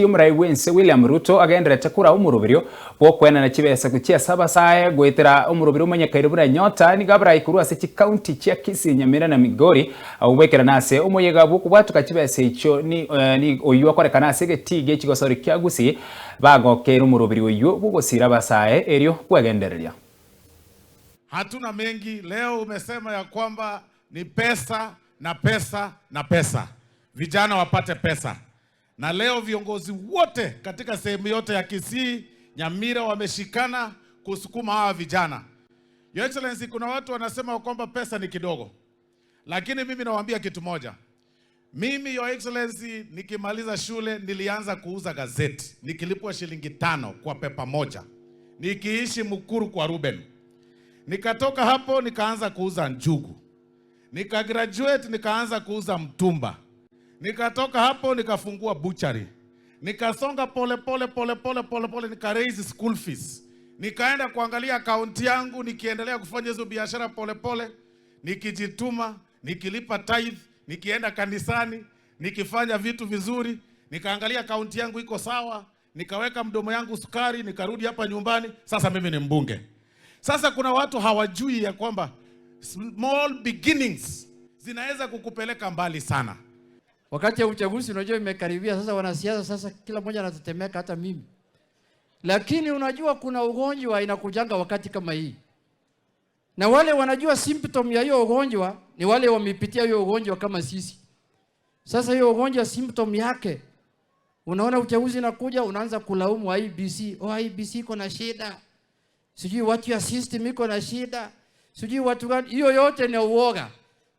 Naki omorai bwense William Ruto agenderete kura omoroberio bwokwenana chibesa gochia ase abasae goetera omoroberio omonyekaire buna Nyota nigo abarai korwa ase chikaunti chia Kisii, Nyamira na Migori agwo ase omoyega bwokobwatuka chibesa echio ni, ni oywo akorekana ase egetii gie chigosori kia Gusii bagokeire omoroberi oywo bwogosira abasae erio kwegendereria. Hatuna mengi leo. Umesema ya kwamba ni pesa na pesa na pesa, vijana wapate pesa. Na leo viongozi wote katika sehemu yote ya Kisii, Nyamira wameshikana kusukuma hawa vijana. Your Excellency, kuna watu wanasema kwamba pesa ni kidogo, lakini mimi nawaambia kitu moja. Mimi, Your Excellency, nikimaliza shule nilianza kuuza gazeti nikilipwa shilingi 5 kwa paper moja, nikiishi Mukuru kwa Ruben. Nikatoka hapo nikaanza kuuza njugu, nikagraduate nikaanza kuuza mtumba, nikatoka hapo nikafungua butchery, nikasonga pole pole pole pole pole pole, nika raise school fees, nikaenda kuangalia akaunti yangu, nikiendelea kufanya hizo biashara pole pole, nikijituma, nikilipa tithe, nikienda kanisani, nikifanya vitu vizuri, nikaangalia akaunti yangu iko sawa, nikaweka mdomo yangu sukari, nikarudi hapa nyumbani. Sasa mimi ni mbunge. Sasa kuna watu hawajui ya kwamba small beginnings zinaweza kukupeleka mbali sana. Wakati ya uchaguzi unajua imekaribia sasa, wanasiasa sasa kila mmoja anatetemeka, hata mimi. Lakini unajua kuna ugonjwa inakujanga wakati kama hii, na wale wanajua symptom ya hiyo ugonjwa ni wale wamepitia hiyo ugonjwa kama sisi. Sasa hiyo ugonjwa symptom yake, unaona uchaguzi inakuja, unaanza kulaumu IEBC. Oh, IEBC iko na shida, sijui watu ya system iko na shida, sijui watu gani. Hiyo yote ni uoga.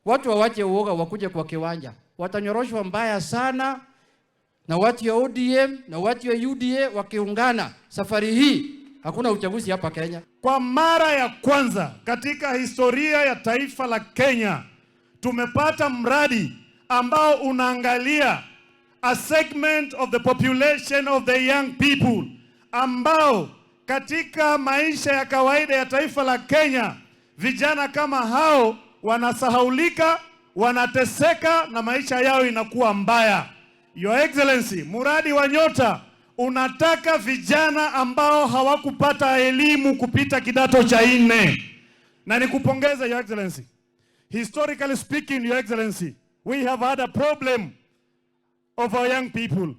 Watu wawache uoga, wakuje kwa kiwanja, watanyoroshwa mbaya sana na watu ya ODM na watu ya UDA wakiungana. Safari hii hakuna uchaguzi hapa Kenya. Kwa mara ya kwanza katika historia ya taifa la Kenya tumepata mradi ambao unaangalia a segment of the population of the young people ambao katika maisha ya kawaida ya taifa la Kenya vijana kama hao wanasahaulika, wanateseka na maisha yao inakuwa mbaya. Your Excellency, mradi wa Nyota unataka vijana ambao hawakupata elimu kupita kidato cha nne, na nikupongeze, Your Excellency. Historically speaking, Your Excellency, we have had a problem of our young people.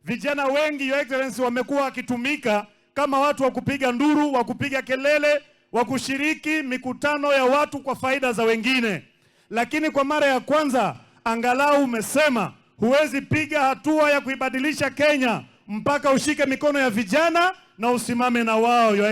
Vijana wengi, Your Excellency, wamekuwa wakitumika kama watu wa kupiga nduru, wa kupiga kelele, wa kushiriki mikutano ya watu kwa faida za wengine. Lakini kwa mara ya kwanza angalau umesema huwezi piga hatua ya kuibadilisha Kenya mpaka ushike mikono ya vijana na usimame na wao. Your